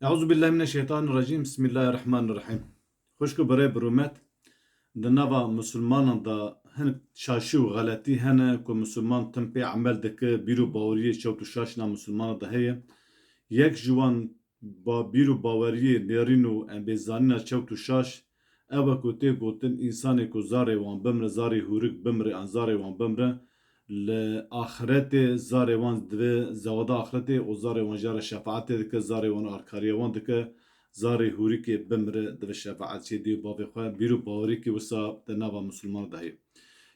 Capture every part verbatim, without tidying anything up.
Eûzubillahimineşşeytanirracîm. Bismillahirrahmanirrahîm. Xwişk û birê birûmet, di nava misilmanan de hin şaşî û xeletî hene ku misilman tim pê emel dike, bîr û baweriyê çewt û şaş na misilmanan de heye. Yek ji wan ba-, bîr û baweriyê nêrîn û em bê zanîna çewt û şaş, ew e ku tê gotin, însanê ku zarê wan bimre, zarê hûrik bimre an zarê wan bimre, li axiretê zarê wan divê zewada axiretê û zarê wan jê re şefaetê dike, zarê wan alkariya wan dike, zarê hûrikê bimre divê şefaetçiyê dê û bavê xwe, bîr û bawerîkî wisa di nava misilmanan de heye.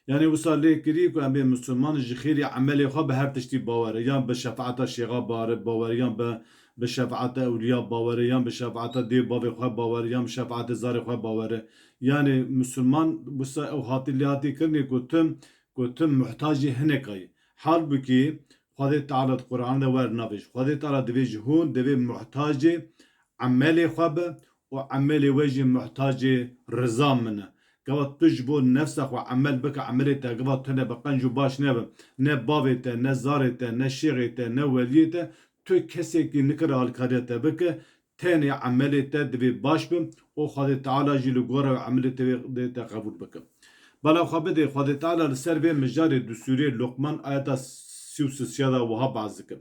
Yanî wisa lê kirî ku em bê misilman ji xêrî emelê xwe bi her tiştî bawere, yan bi şefaeta şêxa bare bawere, yan bi, bi şefaeta ewliya bawere, yan bi şefaeta dê û bavê xwe bawere, yan bi şefaeta zarê xwe bawere. Yanî misilman wisa ew hatî lê hatî kirinê ku tim, ku tim muhtacê hineka yî. Halbûkî Xwedê Teala di Quran de wer navêj. Xwedê Teala divêj hûn divê muhtacê emelê xwe be û emelê we jî muhtacê riza min e. Gava tu ji bo nefsa xwe emel bike, emelê te gava tune be, qenc û baş nebe, ne bavê te, ne zarê te, ne şêxê te, ne weliyê te, tu kesekî nikare alîkariya te bike, tenê emelê te divê baş bin û Xwedê Teala jî li gora emelê te dê te qebûl bike. Bala xwe bidê, Xwedê Teala li ser vê mijarê di sûreyê Luqman ayeta sî û sisiya de wiha behs dike.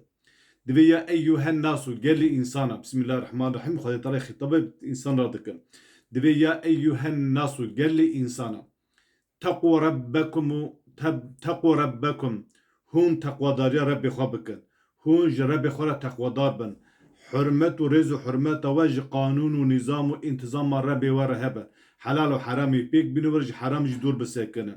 Divê ya eyyuhen nasu, gelî însana. Bismillahirrahmanirrahîm. Xwedê Teala xîtabê însan re dike. Divê ya eyyuhen nasu, gelî însana. Teqû rebbekum û teb-, teqû rebbekum. Hûn teqwadariya Rebbê xwe bikin. Hûn ji Rebbê xwe re teqwadar bin. Hurmet û rêz û hurmeta we ji qanûn û nîzam û întizama Rebbê we re hebe. Helal û heramî pêk bînin wir, ji heram jî dûr bisekinin.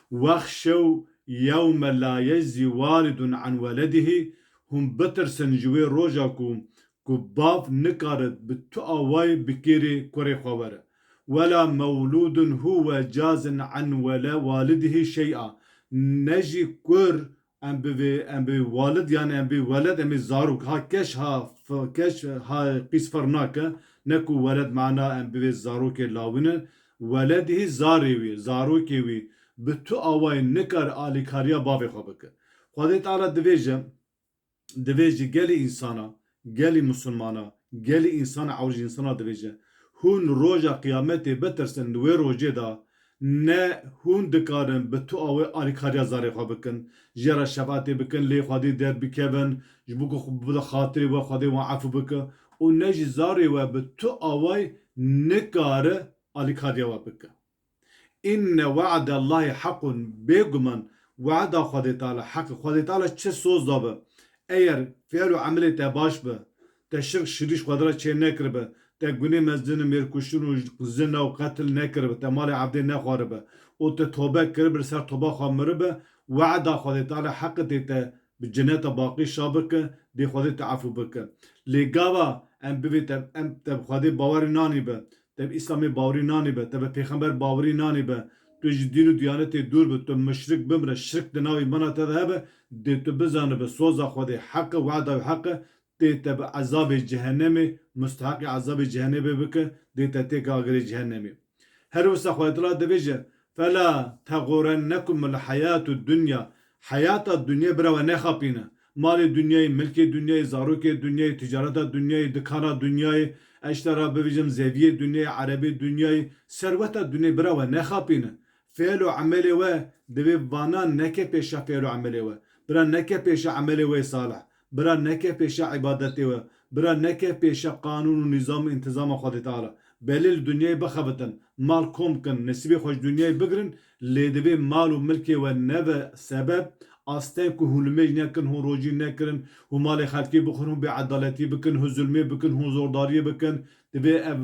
Wexşew yewme la yejzî walidun an weledihî, hûn bitirsin ji wê roja ku, ku bav nikare bi tu awayî bi kêrê kurê xwe were. Wela mewlûdun huwe cazin an wele walidihî şey'a. Ne jî kur em bivê, em bivê walid, yanî em bivê weled, em bivê zarok. Ha keş, ha f-, keş, ha qîs ferq nake. Ne ku weled mana em bivê zarokê lawine. Weledihî zarê wî, zarokê wî bi tu awayî nikare alîkariya bavê xwe bike. Xwedê Teala divêje, divêje gelî însana, gelî misilmana, gelî însana, ewc însana divêje. Hûn roja qiyametê bitirsin, li wê rojê de ne hûn dikarin bi tu awê alîkariya zarê xwe bikin, jê re şefaetê bikin, lê Xwedê derbikevin, ji bo ku xwe bide xatirê we, Xwedê wan efû bike û ne jî zarê we bi tu awayî nikare alîkariya we bike. Înne we'dallahî heqûn, bêguman we'da Xwedê Teala heq e. Xwedê Teala çi soz dabe, eger fiil û emelê te baş be, te şirk şirîş Xwedê re çê nekiribe, te gunê mezin, mêrkuştin û zina û qetil nekiribe, te malê evdê nexwaribe û te tobe kiribe, li ser toba xwe miribe, we'da Xwedê Teala heq e, dê te bi ceneta baqî şa bike, dê Xwedê te efû bike. Lê gava em bivê te, em te bi Xwedê bawerî nanî be, te bi Îslamê bawerî nanî be, te bi Pêxember bawerî nanî be, tu ji dîn û diyanetê dûr be, tu muşrik bimre, şirk di nav îmana te de hebe, dê tu bizanibe soza Xwedê heq e, weda wî heq e, dê te bi ezabê cehennemê, musteheqê ezabê cehennemê bike, dê te têke agirê cehennemê. Her wisa Xwedê Teala dibêje, "Fela teğurennekumul hayatud dunya." Heyata dinyê bira we nexapîne. Malê dinyayê, milkê dinyayê, zarokê dinyayê, ticareta dinyayê, dikana dinyayê, eştera bivêjim zeviyê dinyayê, erebê dinyayê, serweta dinyayê bira we nexapîne. Fiil û emelê we divê vana neke pêşa fiil û emelê we. Bira neke pêşa emelê we salih. Bira neke pêşa îbadetê we. Bira neke pêşa qanûn û nîzam û întizama Xwedê Teala. Belê li dinyayê bixebitin, mal kom bikin, nesîbê xwe ji dinyayê bigirin, lê divê mal û milkê we nebe sebeb asteng ku hûn limêj nekin, hûn rojî nekirin, hûn malê xelkê bixwin, hûn bêedaletî bikin, hûn zulmê bikin, hûn zordariyê bikin. Divê ev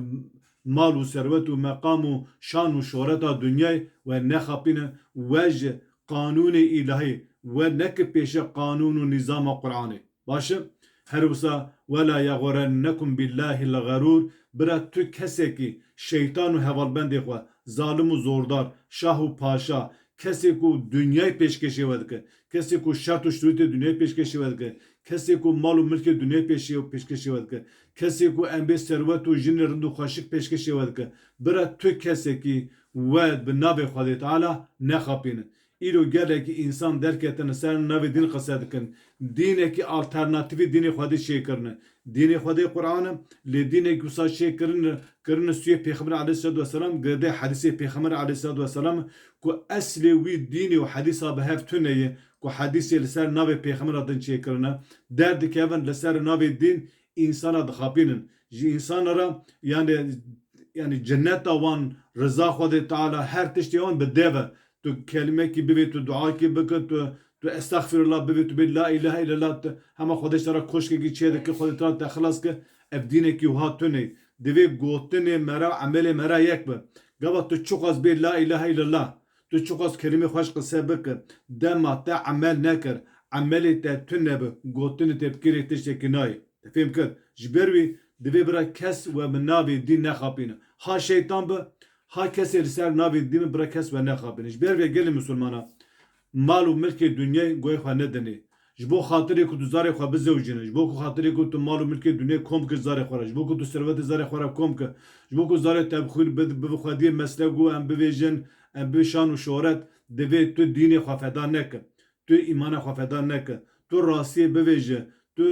mal û serwet û meqam û şan û şohreta dinyayê we nexapîne, we ji qanûnê îlahî, we neke pêşe qanûn û nîzama Qur'anê. Baş e? Her wisa, "Wela yeğurennekum billahil g'erûr." Bira tu kesekî şeytan û hevalbendê xwe, zalim û zordar, şah û paşa, kesê ku dinyayê pêşkêşê we dike, kesê ku şert û şirûtê dinyayê pêşkêşê we dike, kesê ku mal û milkê dinyayê pêşê-, pêşkêşê we dike, kesê ku em bê serwet û jinê rind û xweşik pêşkêşê we dike, bira tu kesekî we bi navê Xwedê Teala nexapîne. Îro gelekî însan derketine ser navê dîn qise dikin. Dînekî alternatîfî dînê Xwedê çêkirine. Dînê Xwedê Quran e, lê dînekî wisa çêkirine, kirine sûyê Pêxember aleyhisselatu vesselam, girêdayî hedîsê Pêxember aleyhisselatu vesselam, ku eslê wî dînê û hedîsa bi hev tune ye, ku hedîsê li ser navê Pêxember hatin çêkirine, derdikevin li ser navê dîn, însana dixapînin. Ji însana re, yani, yani cinneta wan, riza Xwedê Teala, her tiştê wan bi dev e. Tu kelimekî bivê, tu duakî bike, tu, tu estexfirullah bivê, tu bê la ilahe illallah, tu hema Xwedê ji te re koşkekî çêdike, Xwedê Teala te xilas ke, ev dînekî wiha tune. Divê gotinê me re, emelê me re yek be. Gava tu çiqas bê la ilahe illallah, tu çiqas kelimê xweş qise bike, dema te emel nekir, emelê te tune bi, gotinê te bi kêrê tiştekî nayê. Te fêm kir? Ji ber wî divê bira kes we bi navê dîn nexapîne. Ha şeytan bi, ha kesê li ser navê dîn bi, bira kes we nexapîne. Ji ber vê gelê misilmana mal û milkê dinyayê goyê xwe nedinê. Ji bo xatirê ku tu zarê xwe bizewicîne, ji bo ku xatirê ku tu mal û milkê dinyayê kom kir zarê xwe re, ji bo ku tu servetê zarê xwe re kom kir, ji bo ku zarê te bixwîn bi, bi xwediyê meslek û em bivêjin, em bi şan û şohret, divê tu dînê xwe feda neke. Tu îmana xwe feda neke. Tu rastiyê bivêje. Tu,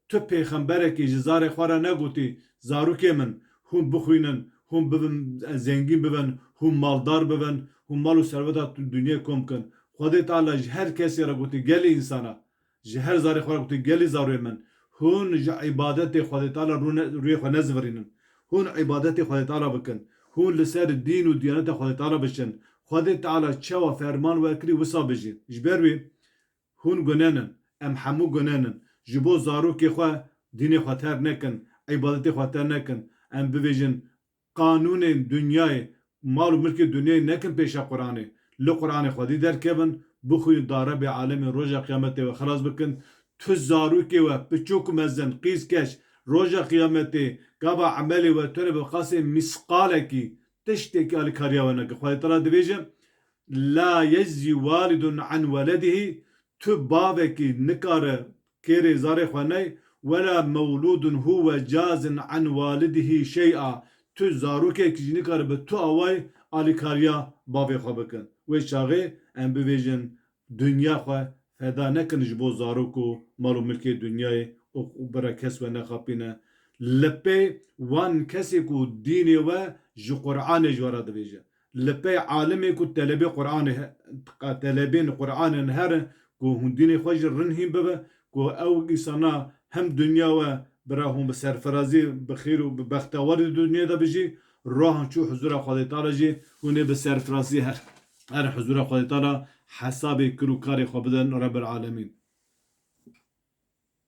tu pêxemberekî ji zarê xwe re negotî, zarokê min, hûn bixwînin, hûn bibin, zengîn bibin, hûn maldar bibin, hûn mal û serveta tu dinyê kom kin. Xwedê Teala ji her kesê re gotî, gelî însana, ji her zarê xwe re gotî, gelî zarê min, hûn ji îbadetê Xwedê Teala rûne, rûyê xwe nezivirînin. Hûn îbadetê Xwedê Teala bikin. Hûn li ser dîn û diyaneta Xwedê Teala biçin. Xwedê Teala çawa ferman we kirî, wisa bijîn. Ji ber wî hûn gunenin, em hemû gunenin. Ji bo zarokê xwe dînê xwe terk nekin, îbadetê xwe terk nekin. Em bivêjin, qanûnên dinyayê, mal û milkê dinyayê nekin pêşa Quranê. Li Quranê xwedî derkevin, bixwînin da Rebê Alemê roja qiyametê we xilas bikin. Tu zarokê we, piçûk û mezin, qîz keç, roja qiyametê, gava emelê we tune bi qasê mîsqalekî, tiştekî alîkariya we neke. Xwedê Teala dibêje, "La yeczi walidun an weledihî", tu bavekî nikare kêrê zarê xwe ney, "wela mewludun huwe cazin an walidihî şey'a", tu zarokek jî nikare bi tu awayî alîkariya bavê xwe bikin. Wê çaxê em bivêjin, dinya xwe feda nekin ji bo zarok û mal û milkê dinyayê û, û bira kes we nexapîne. Li pê wan kesê ku dînê we ji Qur'anê ji we re dibêje. Li pey alimê ku telebê Qur'anê he-, telebên Qur'anê ne herin, ku hûn dînê xwe jî rin hîn bibe, ku ew îsana hem dinya we bira hûn bi serfirazî, bi xêr û bi bextewarî di dinyê de bijî, rohan çû huzura Xwedê Teala jî hûn ê bi serfirazî her, her huzura Xwedê Teala hesabê kir û karê xwe bidin Rebbil Alemîn.